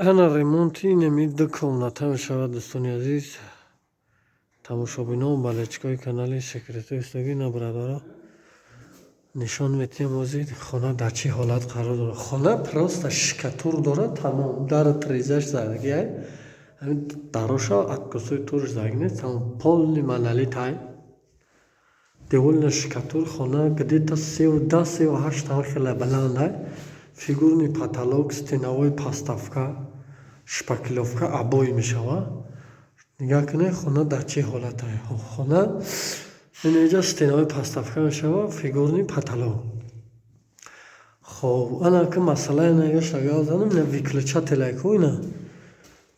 Ана ремонти инами ду комната мешавад, дӯстони азиз, тамошобино, болельщикои канали Секретои Устогӣ. На, бародаро, нишон метиҳем ҳозир хона дар чӣ ҳолат қарор дорад. Хона просто штукатур дорад, тамом. Дару тирезаш задагиай, ҳамин дароша откосои турш задаги нест, тамом, полный монолит ай, деволина штукатур. Хона где-то 3,10, 3,8 ҳам хеле баланд ай. Фигурный потолок, стеновой подставка, шпаклёвка, обои мешавад. Нигаҳ кунед, хона дар чӣ ҳолат ай. Хона инҷа стеновой подставка мешавад, фигурный потолок. Хоб, ана ки масъалаи наёш агар занам, ина выключатель ай ку, ина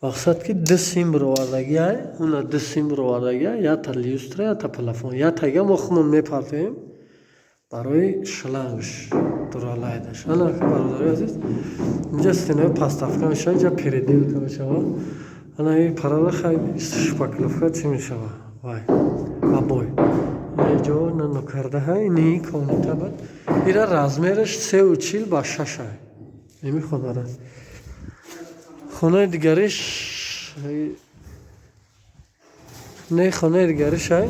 мақсад ки ду сим бировардагиай, уна ду сим бировардагиай, якта люстра, якта плафон, яктага мо худмон мепартоем барои шлангш дуралайдаш. Ана ки, бародарои азиз, инҷа стеновой подставка мешавад, инҷа переделка мешавад. Ана и парада хай шпаклёвка чӣ мешавад, вай обои инаҷо нанокардаҳа. Ини комната бад, ира размераш 3,40 ба 6 ай. Ими хонара, хонаи дигариш не, хонаи дигариш ай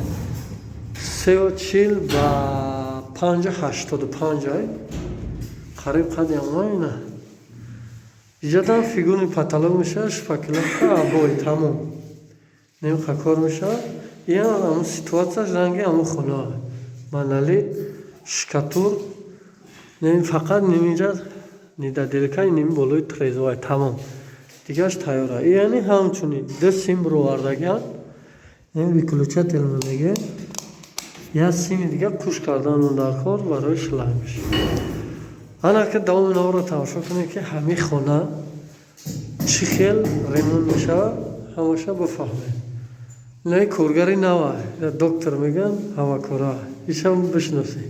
3,40 ба 5,85 ай, қариб қади ама. Ина иҷадан фигурный потолок мешавад, шпаклёвка, обои, тамом, немқа кор мешавад. Иам ҳамун ситуатсияш ранги ҳамун хона, монолит, штукатур, фақат ниминҷа недоделка, ними болои трезовай, тамом, дигараш тайёра. Яъне ҳамчунин ду сим бировардагиан, ин выключатель мондагӣ, як сими дига пӯш кардан дар кор барои шлангш. Ана ки давоми наворро тамошо кунед, ки ҳамин хона чӣ хел ремонт мешавад, ҳамаша бифаҳмед. Инаи коргари нава, доктор мегӯянд, ҳамакора, ишам бишносед,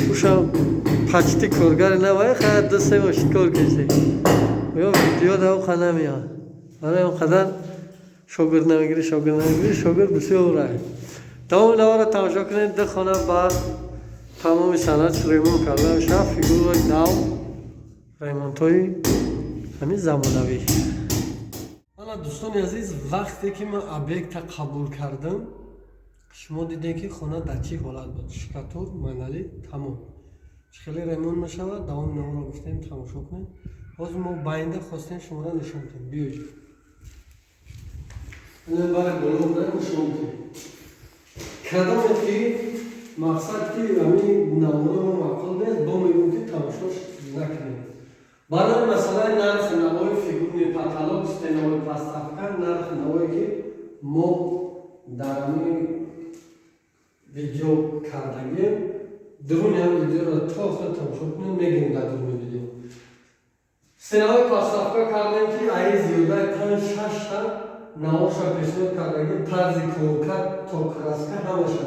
ушам почти коргари нава, хай 2-3 моҳ шид кор кешед, ё видео да оқа намеяд. Барои он қадар шогирд намегирӣ, шогирд намегирӣ, шогирд бисёр ай. Давоми наворро тамошо кунед. Ду хона ба тамоми санъат ремонт карда мешавад, фигураи нав, ремонтҳои ҳамин замонавӣ. Ана, дӯстони азиз, вақте ки ман объекта қабул кардам, шумо дидем, ки хона дар чӣ ҳолат буд: штукатур, монолит, тамом. Чӣ хеле ремонт мешавад, давоми наворро гуфтем, тамошо кунед. Ҳозир мо байнда хостем шуморо нишон диҳем. Биёед, бари боло нишон диҳем. Кадоме ки мақсад ки ҳамин наворо мо маъқул нест, бо мегӯм, ки тамошош накунед. Барои масъалаи нархи навои фигурный потолок, стеновой подставка, нархи навое ки мо дар ҳамин видео кардагем, дуруни ҳам видеоро то охир тамошо кунед, мегирем. Дар дуруни видео стеновой подставка кардем, ки аи зиёдаи панҷ шашта навоша пешниҳод кардагем, тарзи коркард то краска ҳамаша.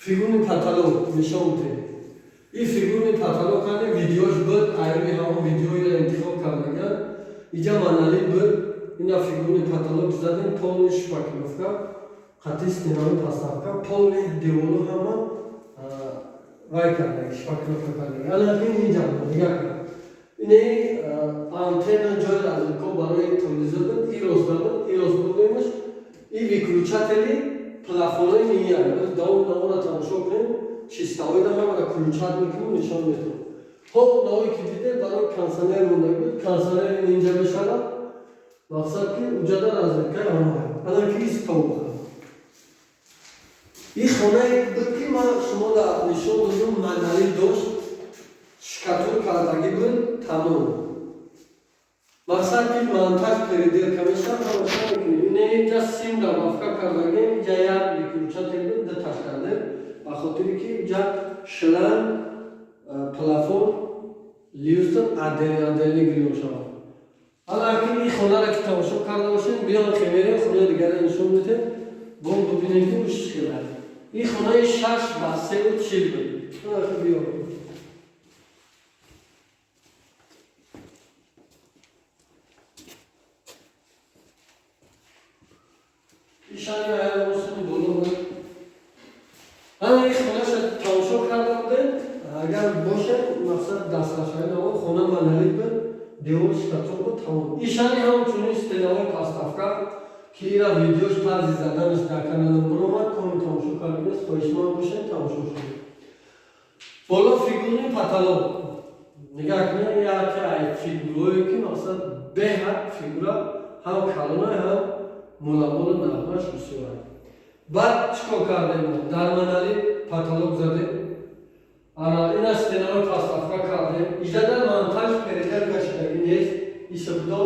Фигурный потолок нишон диҳем. И фигурный потолок ане видеош буд, айрӯи ҳамон видеоро интихоб кардаган. Иҷа монолит буд, ина фигурный потолок задем, полный шпаклёвка, қати стеновой подставка, полный деволу ҳама вай кардаги, шпаклёвка кардаги. Ана инҷа нигоҳ кунед, инаи антенна, ҷои розетка барои телевизор буд, и рост набуд, и рост бурдемаш. И выключатели плафонои ния, давом навора тамошо кунем, чистаҳоида ҳамара включать мекунем, нишон медиҳем. Хоб, навое ки дидем, барои кондиционер мондаги буд, кондиционер инҷа мешавад, мақсад ки уҷада розеткаи ҳама. Ана ки стол, ин хонае буд, ки ман шуморо нишон додам, монолит дошт, штукатур кардагӣ буд, тамом. Мақсад ки монтаж, переделка мешавад, ҳамаша мекунем. Ина инҷа сим добавка кардагем, инҷа як выключатель буд, дуташ кардем, ба хотире ки инҷа шланг, плафон, люстр отдельно отдельно гирён шавад. Ҳала ки ин хонаро ки тамошо карда бошем, биён хемерем, хонаи дигарро нишон медиҳем, бо бибинем, ки уш чӣ хел аст. Ин хонаи 6 ба 3,40 буд. Биё. Ишани аялосини боло буд. Ана ин хонаша тамошо карда будем. Агар боше, мақсад дастрасшавӣ наво, хона монолит буд. Девор штукатурка, тамом. Ишани ҳамчунин стенаҳои подставка, ки ира видеош, тарзи заданаш дар каналам биромад, коми тамошо кардагист, хоҳишманд бошед, тамошо шудед. Боло фигурный потолок. Нигаҳ кунед, яке ай фигурое ки мақсад беҳад фигура ҳам калона, ҳам муламолу нағмаш бисёр. Баъд чӣ кор кардем? Дар монолит потолок задем. Ана ина стенаро подставка кардем. Иҷада монтаж переделка шудагӣ нест. Исибдо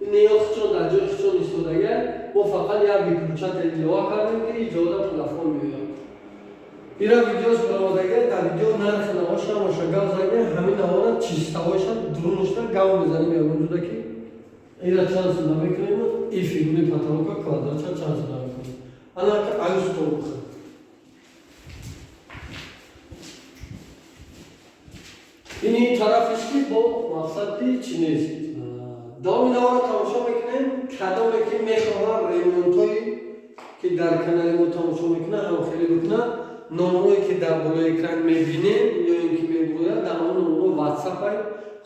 ин ё хичон дар ҷои хичон истодага, мо фақат як выключатель илова кардем, ки иҷода плафон меояд. Ира видеош баромадага, дар видео нархи навоша ҳамаша гав задем, ҳамин навора чистаҳояша дурунашда гав мезанем ягон ҷуда, ки ира чанд сум намекунем, и фигурный потолока квадратча чанд сум намекунем. Ана аю стол бихӯр. Ини тарафиш ки бо мақсади чӣ нест. Давоми навора тамошо мекунем. Кадоме ки мехоҳад ремонтҳое ки дар канали мо тамошо мекунад, ҳамхелӣ бикунад, номерое ки дар болои экран мебинем ё ин ки мегӯяд, дар он номерҳо ватсапай,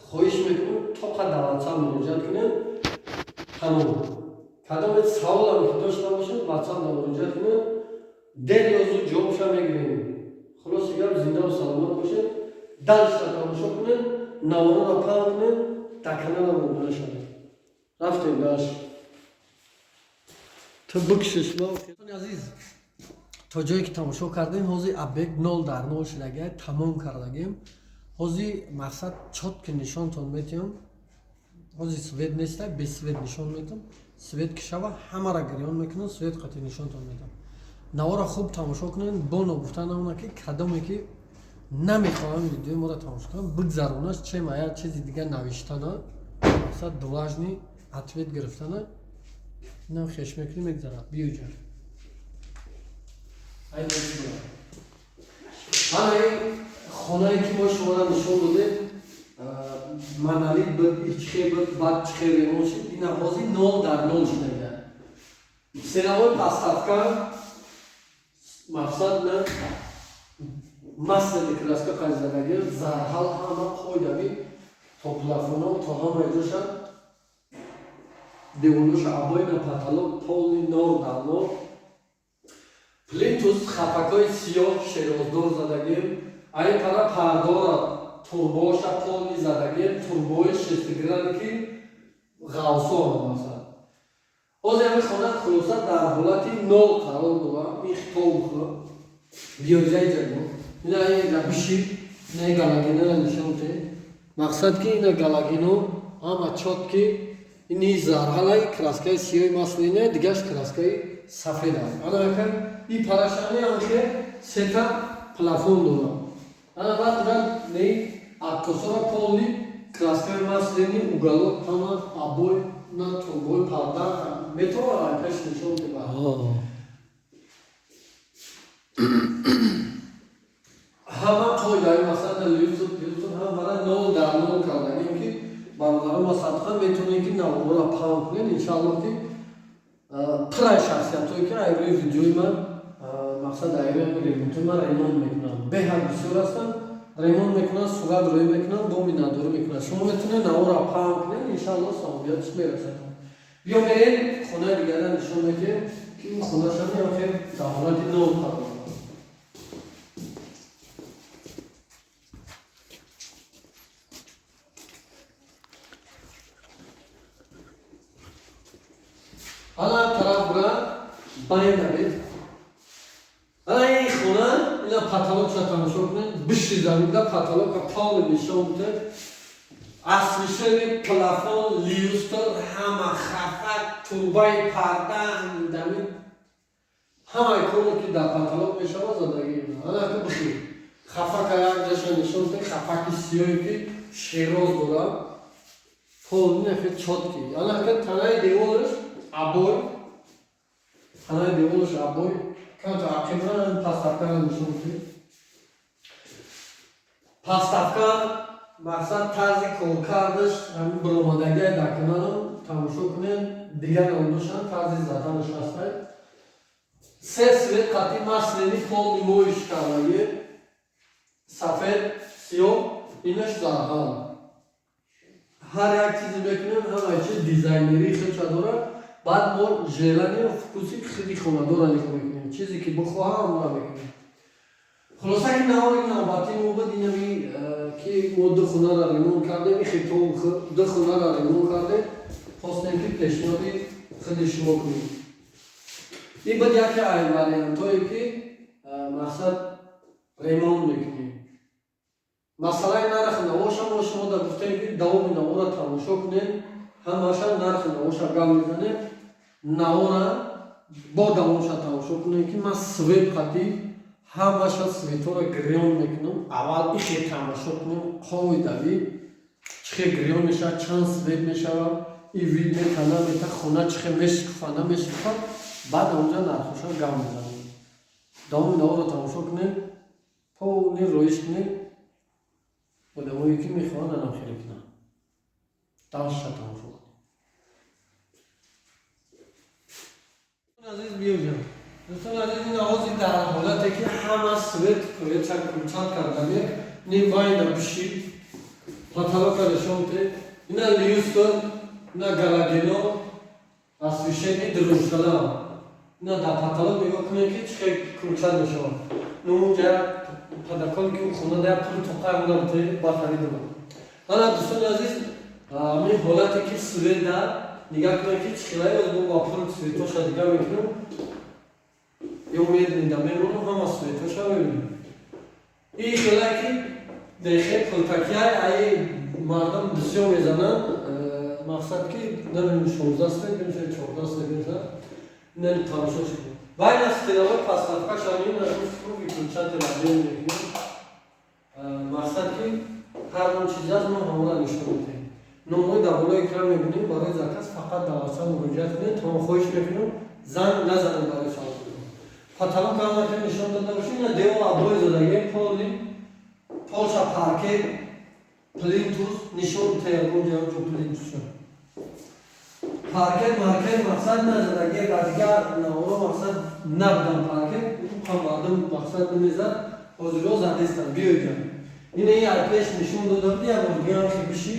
хоҳиш мекунем, тоқа дар ватсап муроҷиат кунем. Тамом. Кадоме саволам ки дошта бошед, ватсап да муроҷиат кунед, дер ё зуд ҷавобша мегирем. Хулоси гап, зиндаву саломат бошед, дальше тамошо кунед, наворро паҳн кунед, дар каналам обуна шавед. Рафтем дальше. Ту бикшиш. Азиз, то ҷое ки тамошо кардем, ҳозир объект 0 дар 0 шудагия, тамом кардагем. Ҳозир мақсад чётко нишонтон метиҳам. Ҳозир свет неста, без свет нишон метам. Свет ки шава, ҳамара гирён мекунам, свет қати нишонтон метам. Навора хуб тамошо кунед. Бо ногуфта намона, ки кадоме ки намехоҳам видеои моро тамошо кунам, бигзаронаш, чем ая чизи дигар навиштана, мақсад дважный ответ гирифтана, инам хеш мекунӣ, мегзарад. Биёҷа, ана ин хонае ки мо шуморо нишон додем, монолит буд, ичхе буд, баъд чихе ремонт шуд, ина ҳозир 0 дар 0 шудага. Стенаҳои подставка, мақсад на масляный краска қайзадаги, зарҳал ҳама қоидави, то плафоно, то ҳамаи ҷоша, девоноша, обои на потолок полный 0 дар 0, плинтус хафакҳои сиёҳ шероздор задагим. Айн пара пардора, турбоша полный задагим, турбои шестигранный ғавсо. Масалан, ҳозир ҳамин хона хулоса дар ҳолати нол қарор дорам. Ин хитоб бихӯр, биёҷаиҷаго, ина ина бишир, ина галогенара нишон те. Мақсад ки ина галогено ҳама чётко, ини зарҳалаи краскаи сиёҳи масляный, дигаш краскаи сафед аст. Ана ака и парашани ҳамхе сета плафон дорам. Ана баъд не аккосора полный краскаи масляный, уголок ҳама, обои на турбои парда метавонад акаш нишон деба. Ҳама қоидаи, масалан, люстр, люстр ҳамара 0 дар 0 кардагем, ки бародарон ва садқа метавонед, ки наворро паҳн кунед. Иншааллоҳ, ки пурай шахсиятҳое ки ай рӯи видеои ман, мақсад ай рӯи ремонтои ман ремонт мекунанд, беҳад бисёр ҳастанд, ремонт мекунанд, сурат рӯӣ мекунанд, бо миннатдорӣ мекунанд. Шумо метавонед наворро паҳн кунед, иншааллоҳ савобиятш мерасад. Биё мерем, хонаи дигара нишон медиҳем, ки ин хонашами ҳам дар ҳолати нол қарор дорад. Ана тараф бура байна бед. Ана ин хона, ина потолокша тамошо кунед, биши заминда потолока полный нишон бутед. Освещение, плафон, люстр, ҳама хафак, турбаи парда, дамин ҳамаи коре ки дар потолок мешавад, задагӣ. Ана ки биши хафака як ҷаша нишон бутед, хафаки сиёҳе ки шероз дорад, полный хе чётко. Ана ки танаи девораш обой, танаи девораш обой канто ақибра подставкара нишон бутед. Подставка, мақсад тарзи коркардаш ҳамин биромадагиай дар каналам тамошо кунед, дигар намудошам тарзи заданаш ҳастай. Се свет қатъи масляный полный моиш кардагӣ, сафед, сиёҳ, инаш зарҳал. Ҳар як чизе мекунем, ҳамаи чиз дизайнерии худша дорад. Баъд мо желание, вкуси худи хонадора нигоҳ мекунем. Чизе ки бихоҳам, ҳамонро мекунем. Хулоса ки навори навбатии мо буд инами, ки мо ду хонаро ремонт кардем, ихито ду хонаро ремонт кардем, хостем ки пешниҳоди худи шумо кунем. Ин буд яке аз вариантҳое ки мақсад ремонт мекунем. Масъалаи нархи навоша мо шумо да гуфтем, ки давоми навора тамошо кунем, ҳамаша нархи навоша гап мезанем. Навора бо давомша тамошо кунем, ки ман свет қатӣ ҳамаша светҳоро гирён мекунам. Аввал ихе тамошо кунем, қоидави чӣ хел гирён мешавад, чанд свет мешавад, и вид мета намета, хона чӣ хел мешукуфа намешукуфа, баъд онҷа нархоша гап мезанем. Давоми наворо тамошо кунем, полный роиш кунем. Одамое ки мехоҳанд анам хеле кунанд, дальше тамошо кунем. Азиз, биёҷам, дӯстони азиз, ин овози дар ҳолате ки ҳама свет кӯеча кӯчат кардаме, ни вайна пишид, потолока нишон те, ина люстр, ина галогено освещение дурушала, ина дар потолок нигоҳ кунем, ки чӣ хел кӯчат мешавад. Ну унҷа подоконники хона да пул тоқай мона бите бахаридам. Ана, дӯстони азиз, ҳамин ҳолате ки свет да нигаҳ кунем, ки чӣ хелай оз мо ба пул светоша дига мекунем, ё меднида мемонам, ҳама светоша мебинем. И хелай ки дехе пултакияй аи мардум бисёр мезананд, мақсад ки намедонам, 16 свет мешавад, 14 свет мешавад, ина тамошо шуд. Вайна стеновой подставкаша ина выключатель отдельно мекунем. Мақсад ки ҳар он чиз аст, мо ҳамонро нишон медиҳем. Номҳои дар болои экран мебинем. Барои заказ фақат дар WhatsApp муроҷиат кунед. То хоҳиш мекунам, занг назанед барои савол. Потолок ҳама ки нишон дода бошед, ина девор обои задагӣ, поли полша паркет, плинтус нишон теягон ҷо плинтуса. Паркет маркет мақсад назадагӣ, ба дигар наворо мақсад набудам паркет, ҳам мардум мақсад намезад, ҳозиро задестам. Биёйҷа. Ина ин пеш нишон дода буд, як бор дига ҳам биши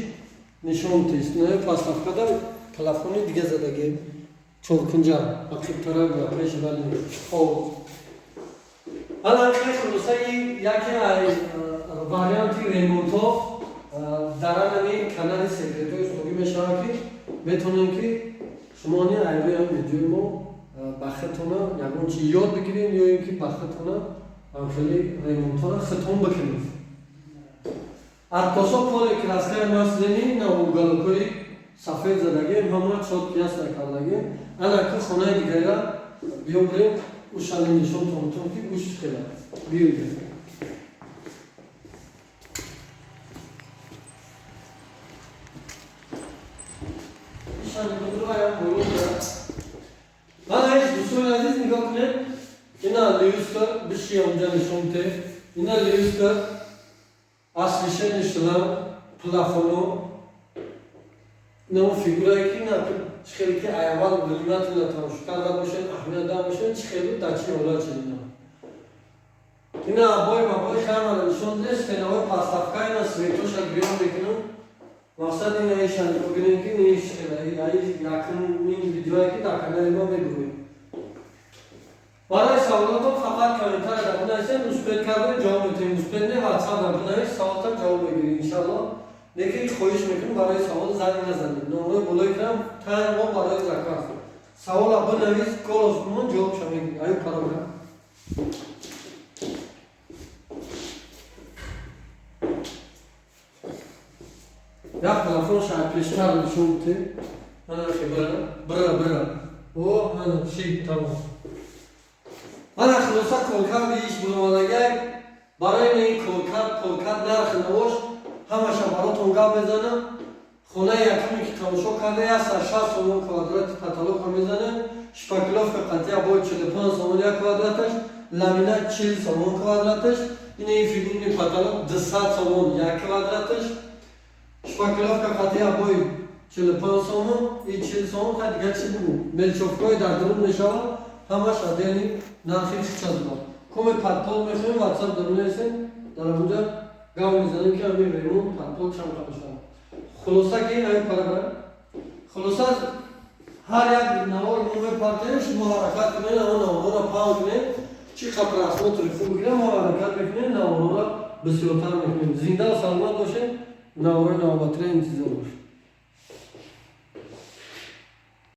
нишон тест. Ина подставкада плафони дига задагӣ. Чоркунҷа, ақибтара ва пеш вали. Хоб. Ана хеле хулосаи яке аз варианти ремонтҳо дар анами канали Секретҳои устогӣ мешавад, ки метавонем, ки шумо ни айрӯи ҳам видеои мо ба худтона ягон чи ёд бигирем, ё ин ки ба худтона ҳамхели ремонтҳоро худтон бикунед. Откосо поли краскаи масляный на уголокҳои сафед задагем, ҳама чётко ясно кардагем. Ана ки хонаи дигарра биёбирем, ушали нишонтон бутон, ки уш хела. Биёед. Ишани будро аям боло. Ана иш, дӯстони азиз, нигоҳ кунед. Ина люстр биши, онҷа нишон те. Ина люстр, освещение шланг, плафоно. Ина он фигурае ки ина чӣ хеле ки аввал внимательно тамошо карда бошед, аҳамият дада бошед, чӣ хеле дар чӣ ҳолат шуд ина. Ина обои мабои хамара нишон де, стенаҳои подставка, ина светоша гирён мекунам. Мақсад ина иша нигоҳ кунем, ки иш хела аи якумин видеое ки дар канали мо мебурем. Барои саволотон фақат комментария да бинависед, успеть кардем, ҷавоб метавем, успеть не, WhatsApp да бинавис, саволта ҷавоб мегирем, иншаллоҳ. Лекин хоҳиш мекунам, барои савол занг назанед. Номрои болои экран танҳо барои заказ. Савола бинавис, голос бимон, ҷавобша мегирӣ. Аю парограф. Як плафон ша пештар нишон те. Ана хе бира, бира, бира. О, ана ши тамом. Ана хулоса коркарди иш буромадагак. Барои ин коркард, поркард, нархи навош ҳамаша баротон гап мезанам. Хонаи якуме ки тамошо карда, 160 сомон квадрати потолока мезанем, шпаклёвка қатъия бо 45 сомон як квадраташ, ламинат 40 сомон квадраташ, ин ин фигурный потолок 200 сомон як квадраташ, шпаклёвка қатъия бои 45 сомон и 40 сомон. Ха, дигар чӣ бугӯ? Мелчовкаҳои дар дурун мешавад, ҳамаш отдельный нархи хича дорад. Коме подпол мехоҳем, WhatsApp дар менависем, дар онҷа гап мезанем, ки ҳамин ремонт подпол чанд қа мешавад. Хулоса ки хулоса, ҳар як навор мо мепартем, шумо ҳаракат кунед, ҳамон наворро паҳн кунед. Чӣ қа просмотри хуб бигирем, мо ҳаракат мекунем, наворро бисёртар мекунем. Зинда саломат бошед, наворои навбатиро интизор бошед.